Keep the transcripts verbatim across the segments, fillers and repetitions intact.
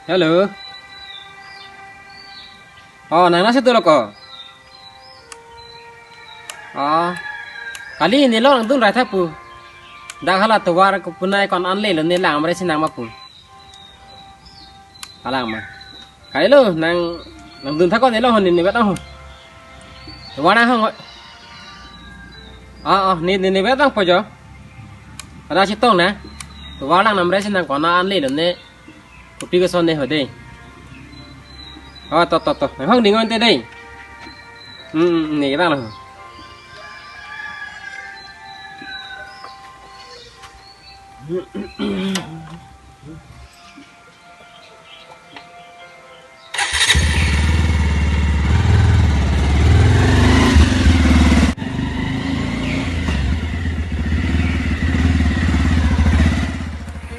Hello. Oh, nang nasi dolo ko. Oh. Kali neli along dun rai tha pu. Dak hala tovar ko punai ko-an lelo, ne lang amre si nang ma pu. Alang ma. Kali lo nang, nang dun tha ko, neli along ne ne bet ho. Tovar nang ho. Oh, oh, ne ne bet po jo. Pada chetong na. Tovar lang amre si nang ko-an lelo ne. Kopi keson ne ho dei. Oh, to, to, to. Hong ding on te dei. Hmm, hmm, ne kita lo.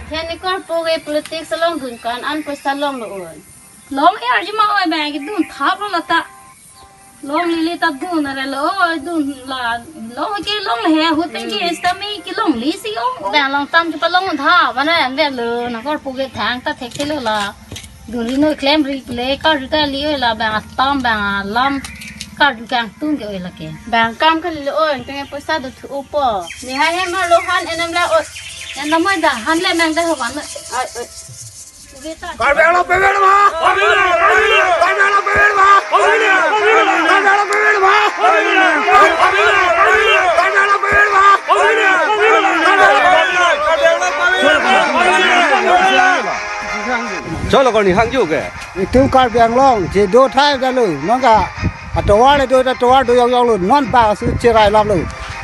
Khen ni kor po ke politics along dun ko-an pesa longlo oi. Long e arjima oi, bang kedun thap lo lata. Longlele ta dun are lo oi, dun la long ke longle he, ahut pen ke esta me kelongle si ong. Bang long tam chu palong tha, bana an ve lo, nang kor po ke thang ta thekthelo la. Dun ri noi, klem ri le, karju ta li oi la, bang atam bang alam karju kangtung ke oi lake. Bang kam kali lo oi, tenge pesa do thu upo. Ni hai hem lo han enem la oi. En namoi da han le mang da ho ban. Ai, ai. Karbi Anglong pebet ma! Karbi Anglong pebet ma! Karbi Anglong pebet ma! Karbi Anglong pebet ma! Cholo, kor ni hangjo ke. Itum Karbi Anglong je do thai dalo, nonke atovar le do, atovar do yong yong lo, non ba su cherai lap lo.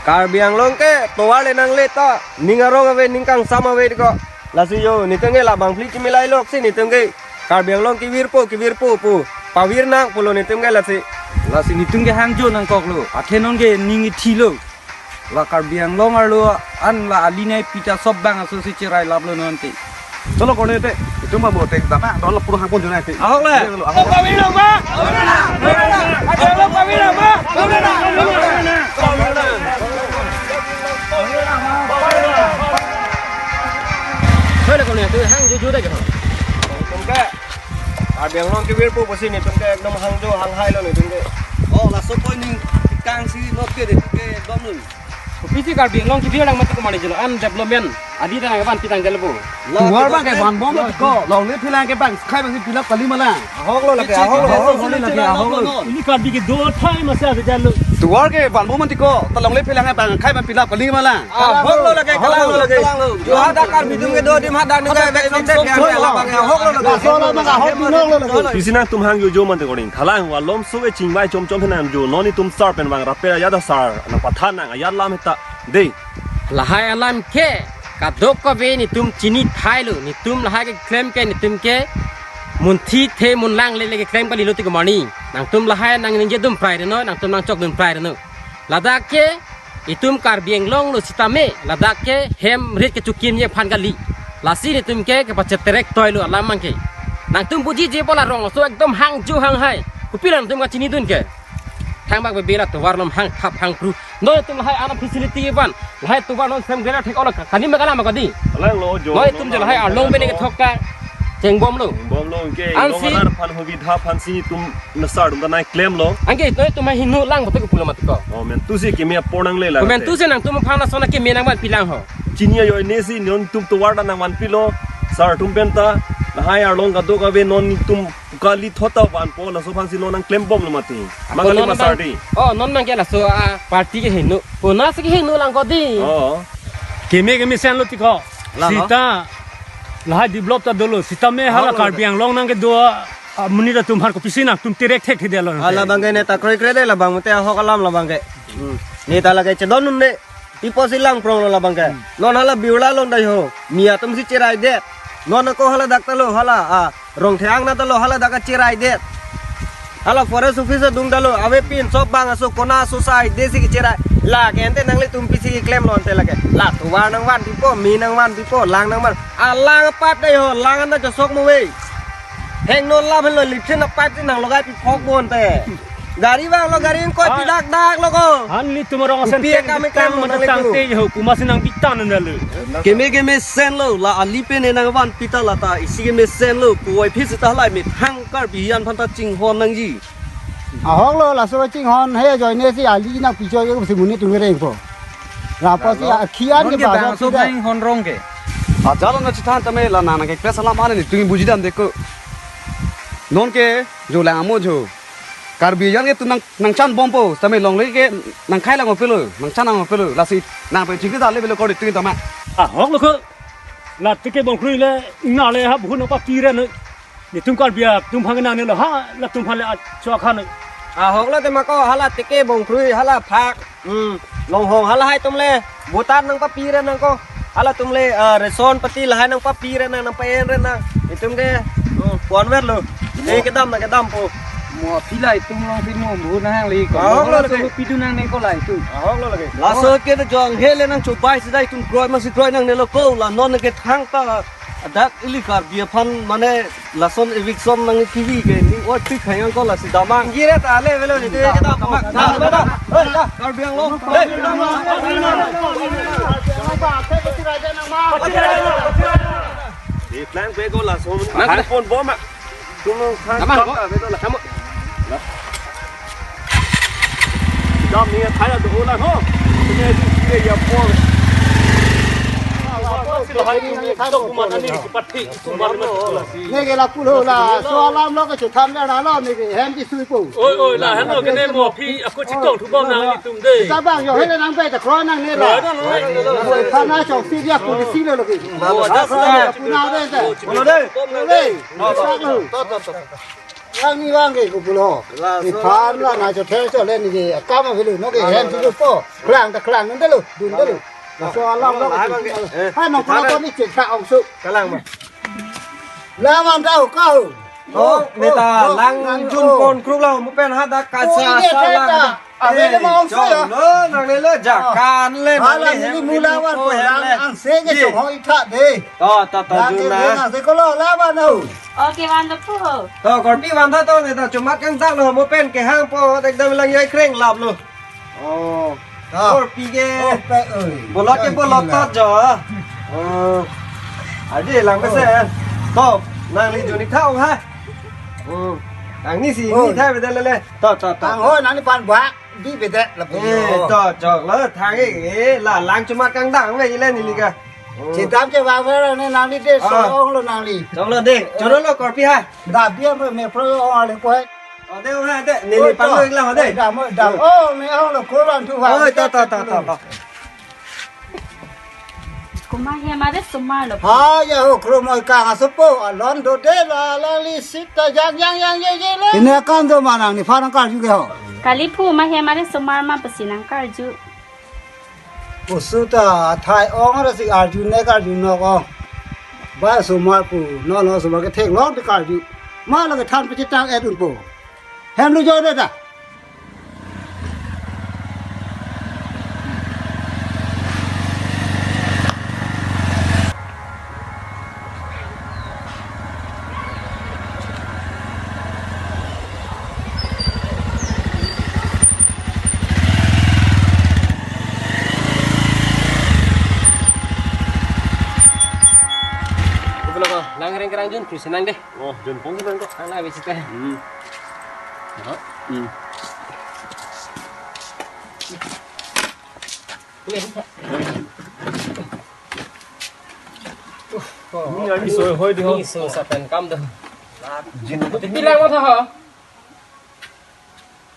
Karbi Anglong ke tovar le nangle ta, ning arong ave, ning kangsam ave ko. Lasi jo, netum ke labang phli chimilai lok si netum ke Karbi Anglong kevirpo, kevirpo pu. Pavir nang pulo netum ke lasi. Lasi netum ke hangjo nangkoklo. Athe non ke ning ithi lo. La Karbi Anglong arlo an la ali nai pita sob bang aso si cherai laplo non te. Cholo kone te, itum ba bote dama, dolo puro hangpon jona te. Ahok le. Ahok. Chole kone tu hangjo jo de ke. Netum ke Karbi Anglong kevirpo pusi netum ke ekdom hangjo hanghai lo netum ke. Oh, laso pon ning kang si not ke de ke dom lo. Kopisi Karbi Anglong kevir lang mati kemane jelo an development. Adi tang van pitang jelo bo. Tovar bang ke vanbom lo ko. Longle philang ke bang khai bang si pilap kali ma lang. Ahok lo lake, ahok lo, ahok lo lake, ahok lo. Ili Karbi kedo thai masi ave jalo. Tovar ke vanbom mati ko. Ta longle philang ke bang khai bang pilap kali ma lang. Ahok lo lake, kalang lo lake. Jo hadak Karbi atum kedo adim hadak ni ke bek bek bek bek bek bek bek ahok lo lake. Ahok lo lake, ahok lo lake. Pisi nangtum hangjo jo mante koring. Thalang wa lom so ke chingvai chom chom phenang jo. Non itum sar pen vang rape ya da sar. Nangpathan nang ayat lam heta. Dei. Lahai alam ke kadokave netum chini thailo, netum lahai keklem ke netum ke munthi the munlang lele keklem kalilo ti kemani. Nangtum lahai nangningje dum prai reno, nangtum nangchok dum prai reno. Ladak ke itum Karbi Anglong lo sitame, ladak ke hem rit kechukim ye phan kali. Lasi netum ke kepachet terek toilo alam mang ke. Nangtum puji je bola rong so ekdom hangjo hanghai. Kopi la nangtum kachinidun ke. Thangbak bebe la tovar lom hang thap hang pru. Non itum lahai ana facility van. Lahai tovar non sem gera thek olo ka. Kani ma kalam ka di. Alang lo jo. Non itum je lahai arlong bene kethok ta chengbom lo. Bom lo ke. Ansi. Long alar phan hobi dha phan si itum nasar dum ta nai klem lo. Anke non itum hingno lang betul ke pulo mati ko. Oh, mentu si keme apor nangle la. Mentu si nangtum aphan asona keme nangvan pilang ho. Chini ayo ne si non itum tovar ta nangvan pilo. Sar atum pen ta lahai arlong kadokave non itum kali thot ta vanpo laso aphan si non nangklem bom lo mati. Ako mangali non masar bang di. Oh, non bang ke laso a party ke hingno. Ko na si ke hingno lang ko di. Oh. Keme keme sen lo ti ko. La lo. Sita lahai develop ta dolo. Sitame hala. Oh, lo. Karbi Anglong nang kedo amonit atum aphan kopisi nangtum terek thek thedetlo. Hala bang ke ne ta kroi kre de la bang mute ahok alam la bang ke. Hmm. Ne ta lake chedon un de. Ipo si lang prong lo labang ke. Hmm. Non hala Birla along dai ho. Mi atum si cherai det. Non ako hala dak ta lo hala, ah, Rongtheng na ta lo hala dak cherai det. Hala forest office adung ta lo. Ave pin sob bang aso kona aso sai de si cherai. La ke ante nanglitum pisi klem lo ante lake. La tovar nangvan pipo, mi nangvan pipo, lang nangvan. Ah, lang apat dai ho, lang anta chosok mo ve. Heng non lam lo lipsin apat si nang logai pi phok bon te. Gari vanglo, gari ingkoi, ah, pidak dak lo ko. Han nelitum arong asen. Kopi teng akam bit tang ikam lo mata nang tang leku. Te ho, komat si nang bit tang nang lo. Keme kemesen lo, la ali pen nangvan pita lata, isi kemesen lo, puvoiphit seta lahai methang Karbi an aphanta chinghon nangji. Ahok lo, laso chinghon he ajoine si ali nangpichoi ke si monit atum kereng po. Lapu si, lalo, akhian non ke ke baga bang so pita. Bang hon rong ke. Ajalo nangchethan tame la nang nang ke kres alam ane nelitum buji dam deko. Non ke jo lang amo jo. Karbi an ke tu nang nangchan bompo, tame longle ke nangkhai lang opelo, nangchan lang opelo, lasi nang pe chingki dale belo kori tu tama. Ahok lo ko, la teke bongkrui le, na le ha bu nang papi re ne. Nelitum Karbi atum aphan nang ne lo ha, latum aphan le acho akhan ne. Ahok lo tema ko, hala teke bongkrui, hala phak, hmm, longhong hala hai atum le, botar nang papi re nang ko. Halatum le, ah, reson pati lahai nang papi re nang, nang pa-en re nang. Nelitum ke, oh, puan ver lo. Mo. Eh, kedam na kedam po. Mo aphi lahai atum long si mo bu nang hang li ko. Ah, mo lo la lake. So pidun nang ne ko lahai atum. Ah, lo lake. Laso ke de jong he le nangchobai si dai atum kroi ma si kroi nang ne lo ko la non ke thangta. Adak ili Karbi aphan mane lason eviction nang kivi ke ni oi pik khayang ko lasi damang. Gira ta le velo ni de kita damang. Damang, damang. Hei, Karbi Anglong. Hei. Di plan pe ko lason. Nang phone bom ma. Tung nang phone. Damang, stop ko. Ta pe to la. Damang. Dam ni thaya do la ho. Ni ni ya por. Ne ke lapu lo la, so alam lo kachethan le na lo ne ke hem ti sui po. Oi, oi, la hem lo ke ne mo aphi, ako chikong thu bom nanglitum de. Ta bang yo hele nang pe ta kroi nang ne la. Kroi nang, kroi nang. Oi, thana chok si dia police lo lo ke. Mo, das la. Puna de ta. Mo de. Mo de. Sa lo. To, to, to. Yang ni bang ke ko pulo. Ni phan la na cho the cho le ni ke akam avelo no ke hem si lo po. Klang ta klang nang lo, dun lo. Na so alam lo. Hai bang ke. Hai nang pura ko ni chek sa ong su. Kalang ma. La man ta ho ka ho. Oh, ne ta lang jun pon krup la mo pen ha da ka sa sa lang. Ave le ma ong su ya. Lo nang le lo ja kan le nang le ni mula wan ko lang ang se ke chong hoi tha de. To, to, to, jun na. Ang se ko lo la man ho. Okay, van ta po. To, korpi van ta to ne ta chumat kangdang lo mo pen kehang po ekdam lang yai kreng lap lo. Oh. Ta. Korpi ke. Oh, pe oi. Bolot ke bolot ta jo. Oh. Adi lang pe se. To, nangli juni tha ong ha. Oh. Nangli si ni tha beda le le. To, to, to. Tang ho nangli pan bak. Di beda la. Eh, to, chok lo thang e, eh, la lang chumat kangdang ve le neli ka. Chedam che va va ne nangli de so ong lo nangli. Chok lo de, choro lo korpi ha. Da bia me me pro ong ale ko hai. Oh, de ong ha de, neli pang lo ikla ha de. Da mo da. Oh, me ong lo ko ran tu va. Oh, to, to, to, to, to. Komat hem aresomar lo. Ha, ya ho kro moi kang asopo, alon do de la, la li sita yang, yang, yang, ye, ye le. Ini kan do ma nangni phan nangkarju ke ho. Kali phu ma hem aresomar ma pusi nangkarju. Pusu ta thai ong ra si arju ne karju nok ong. Ba somar pu, no, no, somar ke theklong pi karju. Ma lo ke than pe chetang et un po. Hem lo jo de ta. Lang reng kerang jun, tuh senang deh. Oh, jun pong senang kok. Ang labi sita. Hmm. Hmm. Ini lagi soy hoi di ho. Ini so sapen kam dah. Jin. Bilang apa ha?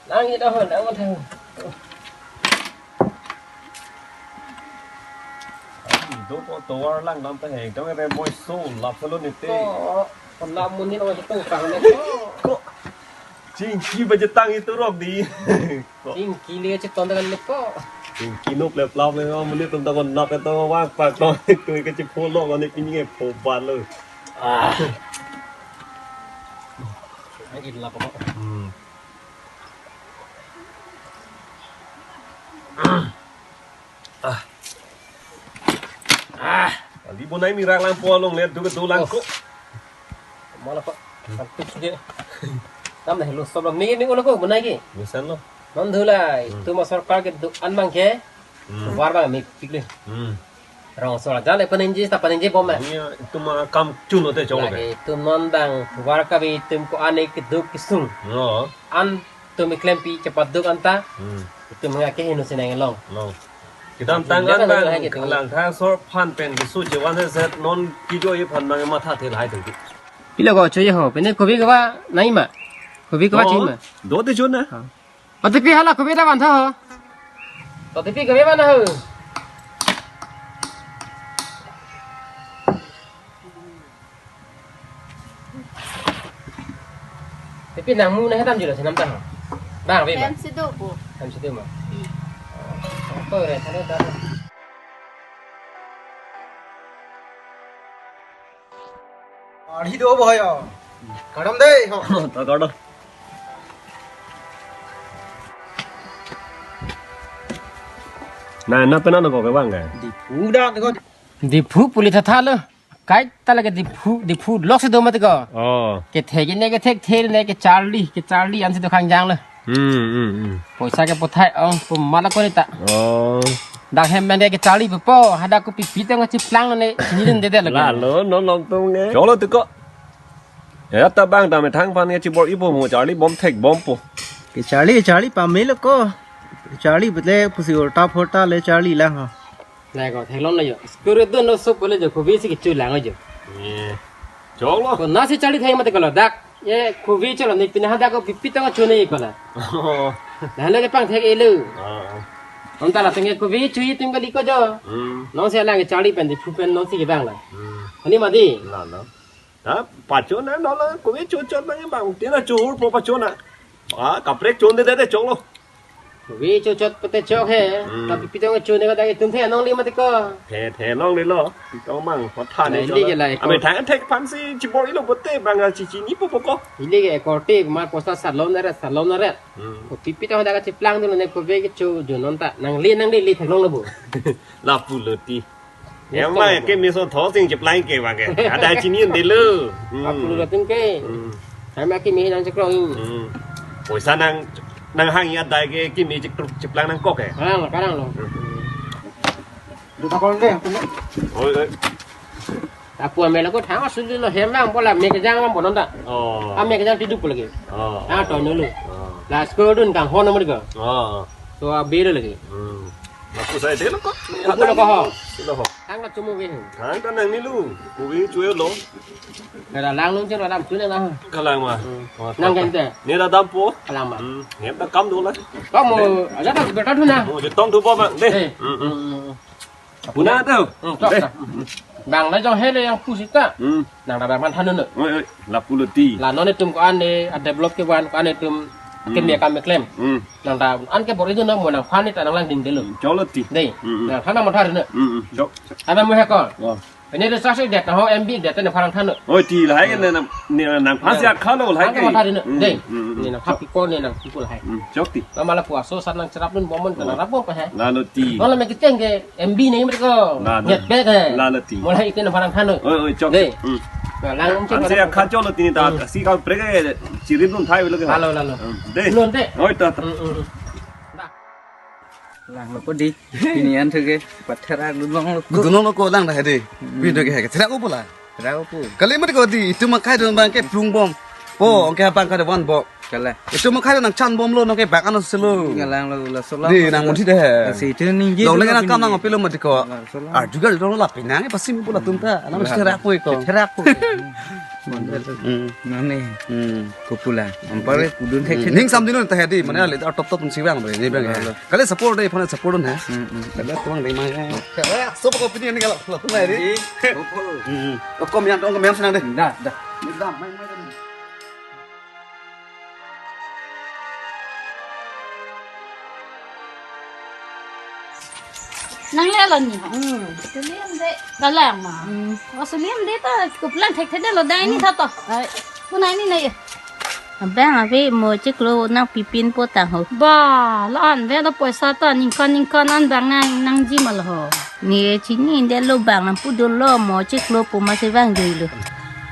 Lang ita ho, lang ita ho. Do ko tovar lang lam ta heng, tong re moi so lap lo ni te. Ko, ko lam mun ni lo to kang ne ko. Ko. Chingki ba jetang itu rok di. Ko. Chingki le cheton ta kan ne ko. Chingki nok lep lap le mun ni tum ta kon nap to wa pak to. Tu ke chi pho lo ni pini ke pho ban lo. Ah. Ang idla pa ko. Hmm. Ah. Ah. Ali bonai mi rang lang po long le du du lang ko. Mala pa. Antuk dia. Nam dah lo sob lo mi mi ulo ko bunai ki. Misan lo. Non dhulai. Hmm. Itum sorkar ke duk an bang ke. Hmm. War bang mi pikli. Hmm. Rong sol jale paningji ta paningji bom eh. Ini itum kam chun lote chong ke. Lagi itum non bang war ka bi itum ko-an keduk kesung. No. An itum klempi chepaduk anta. Hmm. Itum nga ke hinu sinang long. No. Kedamtang an bang, hai ke tu. Langtha sor phan pen keso chevan se non kijo ye phan bang matha thel hai tu. Pilo ko choye ho, pine kopi kava nai ma. Kopi kava chi ma. Do te chun na. Ha. Ati pi hala kopi ta van tha ho. Ati pi kopi van ho. Tapi nang mu nang hetam julo senam tang. Bang, bang. Hem sido po. Hem sido ma. Hmm. Apa re sana dah. Arhi do boy. Kadam dei ho. Ta kadam. Na, na pena no ko ke bang ke? Diphu da ko. Diphu puli tha tha lo. Kai ta lagi Diphu, Diphu lok si do mati ko. Oh. Kethe ke ne kethek the ne kecharli, kecharli ansi do khang jang lo. Hmm, hmm, hmm. Poisa ke pothai ong pu mala ko ni ta. Oh. Dak hem men ke kecharli po, hadak ko pipi tang chiplang ne, chini den de de lagi. Lalo non long tung ne. Cholo tu ko. Ya ta bang ta methang phan ke chibor ipo mo charli bom thek bom po. Kecharli, kecharli pamelo ko. Kecharli betle pusi ulta phulta le charli lang ho. Nai ko theklong lo jo. Skuru dun lo sup le jo kopi si kechu lang jo. Eh. Chok lo. Ko nasi charli thai mate ko lo dak. Ye kopi cholo ni pina hadak ko pipi tang chune ko la. Oh. Dah lo ke pang thek elu. Oh. Om ta la tenge kopi chu itum kali ko jo. Hmm. Non si lang charli pen Diphu pen non si ke bang la. Hmm. Ani mati. La la. Ta pacho na non la kopi chu chot bang bang. Tina chu hur po pacho na. Ah, kaprek chun de de chok lo. Kopi chu chot pute chok he. Hmm. Tapi pitong chu ne ka dagi tum the nong li mati ko. The, the nong li lo. Pitong mang, patha ne. Ili chok ke lo. Lai ko. Ame thang thek phan si chibor ilo bote bang chichi ni po po ko. Ili ke korte ma kosa salon na re, salon na re. Hmm. Kopi pitong daga chiplang dulu ne kopi ke chu junon ta. Nang li, nang li, li thek nong lo bu. Lapu lo ti. Yang ma ke mi so tho sing chiplang ke bang ke. Ada chini de lo. Hmm. Lapu lo tin ke. Hmm. Hai ma ke mi nang chekrong. Hmm. Poisa nang, nang hang ya dai ke kimi chik truk chiplang nang kok ke. Karang lo, karang lo. Hmm. Duta kol de, aku ni. Oi, oi. Aku ambil aku thang asli lo hem lang bola me kejang lang bonon ta. Oh. Ame kejang tidur pula lagi. Oh. Ah, to nulu. Oh. Last ko dun kang hon nomor ko. Oh. So abir lagi. Hmm. Aku saya de lo ko. Aku lo ko ho. Silo ho. Thang la chumu ke. Thang ta nang ni lo. Kopi chu lo. Kada lang lung chen adam chu na. Kalang ma. Hmm. Oh, nang ta kan te. Ni da dam po. Kalang ma. Hmm. Hem ta kam do la. Kamu ada tak betul tu na. Oh, je tong tu po ma. De. Eh. Hmm, hmm. Hmm, hmm. Puna tu. Hmm, chok, de. Chok. Bang la jong hele yang pusita. Hmm. Nang da bang man thanun. Oi, oi, lapu lo ti. La non itum ko-an ne, a develop ke wan ko-an itum. Hmm. Ke me kam me klem. Hmm. Nang da an ke bor itu na mo nang phan ni ta nang lang ding de lo. Chok lo ti. De. Hmm, hmm. Nang than na mo thar ne. Hmm, hmm. Chok. Ana mo he ko. Oh. Ini de sa se de ta ho M B de ta ne phan than. Oi ti la hai ke ne nang, ne nang phan si akha lo la hai ke. Ang ke matha dino. Hmm, dei. Hmm, hmm. Ni nang happy ko ni nang people hai. Hmm, chok ti. Lama la puaso sat nang cherap dun bomon ke nang rap bom pe hai. Lalo ti. Lalo me kecheng ke M B ni mereka. Lalo. Nyet bek hai. Lalo ti. Mulai ikin nang parang khano. Oi, oi, chok. Dei. Hmm. Nah, lang um cek. Ang si akha chok lo ti ni ta. Hmm. Si kau prek ke chirip dun thai lo ke. Lalo, lalo. Hmm, dei. Lon te. Oi, ta, ta. Hmm, hmm, hmm. Dah. Lang lo ko di. Pini an thu ke patherak dun long lo ko. Dun long lo ko lang dah dei. Hmm. Video ke hai ke therak ko pula. Therak ko pu. Kali mati ko di itum akhai dun bang ke plung bom. Po, hmm, ong ke bang ka de van bo. Kala. Itum akhai nang chan bom lo nong ke bak ano selo. Ngalang lo la sola. Di nang muthi de. Si itu ning ji. Dong le nang kam nang apilo mati ko. La sola. Ar juga dong la pinang pasti mi pula tum ta. Nang mesti therak ko ko. Therak ko. Hmm. Nang ni. Hmm. Ko pula. Ampar kudun thek thek. Ning sam dinun ta hedi, mane le top top si bang bre, ni bang. Halo. Kali support dei, phone support dun ha. Hmm, hmm. Kali tuang dei mai. Kali so ko pini ni kala, kala tuang dei. Ko ko. Hmm. Ko kom yang, ko kom yang senang dei. Dah, dah. Dah, mai, mai, mai. Nang le lo ni ha. Hmm. Selim de. Kalang ma. Hmm. Oh, selim de ta, ko plan thek thek de lo dai ni tha to. Ai. Ko nai ni nai. Abang ave mo chiklo nang pipin po ta ho. Ba, la an ve da poisa ta ningkan ningkan an bang nang nang ji ma lo ho. Ni chini de lo bang nang pu do lo mo chiklo po ma se bang jui lo.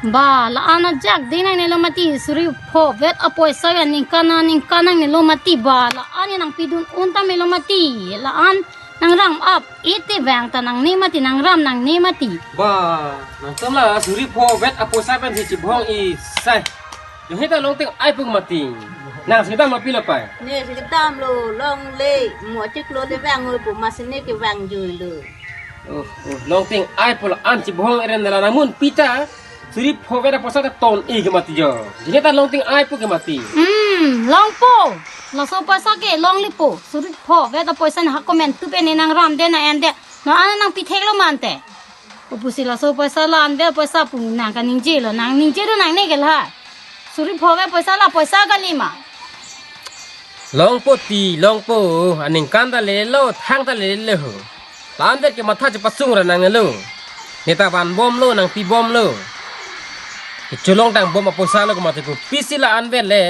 Ba, la-an ajak de nangnelo mati, suri pho vet apoisa ya ningkan aningkan nangnelo mati ba, la-an ya nangpidun un tame lo mati, la-an nangram ap, ite vang ta nangne mati, nangram nangne mati. Ba, nangtum la suri pho vet apoisa pen si chibhong-i sai. Yo hita longting ai pu mati. Nang sita ma pilo pai. Ne si kedam lo, longle, mo chiklo le vang oi pu masine ke vang jui lo. Oh, oh, longting ai pu la-an chibhong eren la namun pita. Suri pho vet apoisa ta ton-i ke mati jo. Jine ta longting ai pu ke mati. Hmm, longpo. Laso poisa ke longle po. Suri pho vet apoisa na ha comment tu pe ne nangram de na en de. No ana nangpi thek lo mante. Opusi laso poisa la-an vet apoisa pu nang kaningje lo, nangningje lo nangne ke la. Suri pho vet apoisa la poisa kali ma. Longpo ti, longpo, aningkan ta lelo, thang ta lelo ho. La-an vet ke matha chepasung ra nangnelo. Ne ta vanbomlo, nangpibomlo. Kecholong tang bom apoisa lo ke mati pu. Pisi la-an vet le.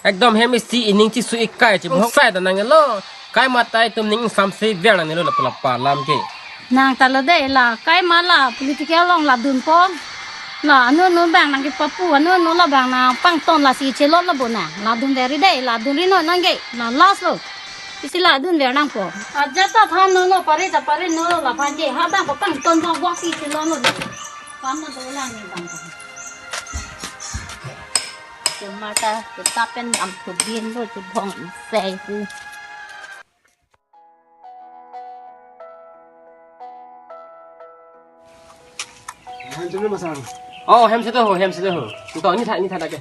Ekdom hem isi ining chisu-ik kai chibhong sai ta nangnelo. Kai mati itum ning samse ver nangnelo la pula palam ke. Nang ta lo de la, kai ma la political along la dunpo. La, anu anu bang nangkepapu, anu anu la bang nangpangton lasi chelot lo bo na. La dunver ri de, la dunri non nangke, la last lo. Isi la dunver nangpo. Ajat ta than non lo, pare ta pare non lo, la phan ke, ha bang papangton bang bok si chelot lo. Pan na do la ni bang ta. Cuma ta, kita pen am tu bin lo, chibhong sai pu. Han chum masang. Oh, hem sita ho, hem sita ho. Nto ni tha, ni tha dak ke.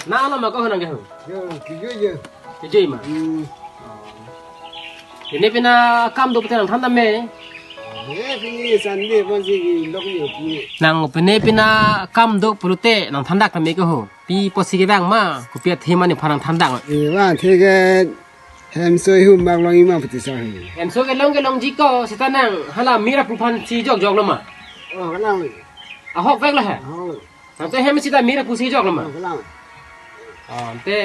Na lo ma ko ho nang ke ho. Yo, kijo yo. Kijo ma. Hmm. Pine pina kam do pute nangthan tame. Ye, pine Sunday pon si lok ni pine. Nang pine pina kam do pulote nangthan dak tame ke ho. Pi pusi kevang ma, kopi athe ma nephan nangthan dak. E, vang athe ke hem soi hum bak long ima pati sa he. Hem soi ke long ke longji ko, sita nang hala mira pu aphan si jok jok lo ma. Oh, kalang le. Ahok vek lo he. Oh. Nang te hem sita mira pu si jok lo ma. Oh, kalang. Oh, te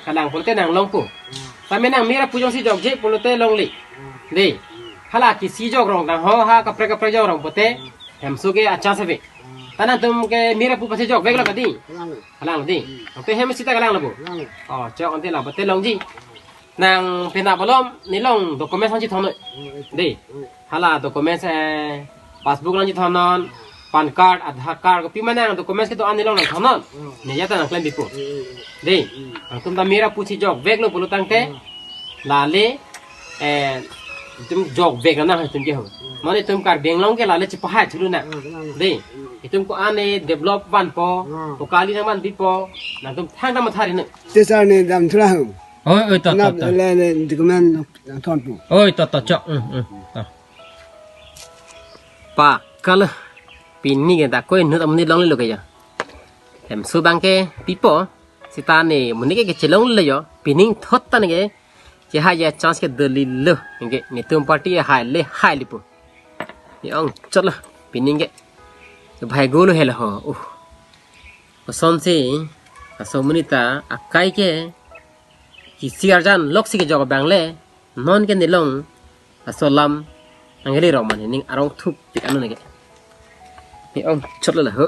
kalang pulote nang longpo. Tame nang mira pu jongsi jokje pulote longle. De. Hala ke si jok rong tang ho ha kaprek kaprek jok rong pute. Hem soi ke acha save. Ta nangtum ke mira pu aphan si jok vek lo kadi. Kalang le. Kalang di. Ante hem sita kalang lo bo. Kalang. Oh, chok ante la pute longji. Nang pina balom nelong documents nangchethon noi. Di. Hala documents, eh, passbook nangchethon non, PAN card, Aadhaar card, kopi ma nang documents kedo-an nelong nangthon non. Ne ya ta nangklem bipo. Di. Nangtum ta mira pu si jok vek lo pulo tangte. Lale, eh, itum jok vek na itum ke ho. Mane itum Karbi Anglong ke lale chepahai thulu na. Di. Itum ko-an develop vanpo, ko kali nangvan bipo, nangtum thang ta mathari na. Te sar ne dam thula ho. Oi, oi, to, to, Nap to. Le, le, document nangthon pu. Oi, to, to, chok. Hmm, hmm, to. Pa, kalo. Pini ke ta koi nut amonit longle lo ke ya. Hem soi bang ke pipo. Sita ne monit ke kechelong lo yo. Pining thot ta ne ke. Chehai ya chance ke deli lo. Nge netum party hai le hai lipo. Ni ong chot lo. Pining ke. Bhai golo helo ho. Uh. Kosonsi. Aso monit ta akai ke. Kisi arjan loksi kejok abang le, non ke nelong, aso alam, angeli rok mane ning arong thup pik anu neke. Ni ong chot lo la ho.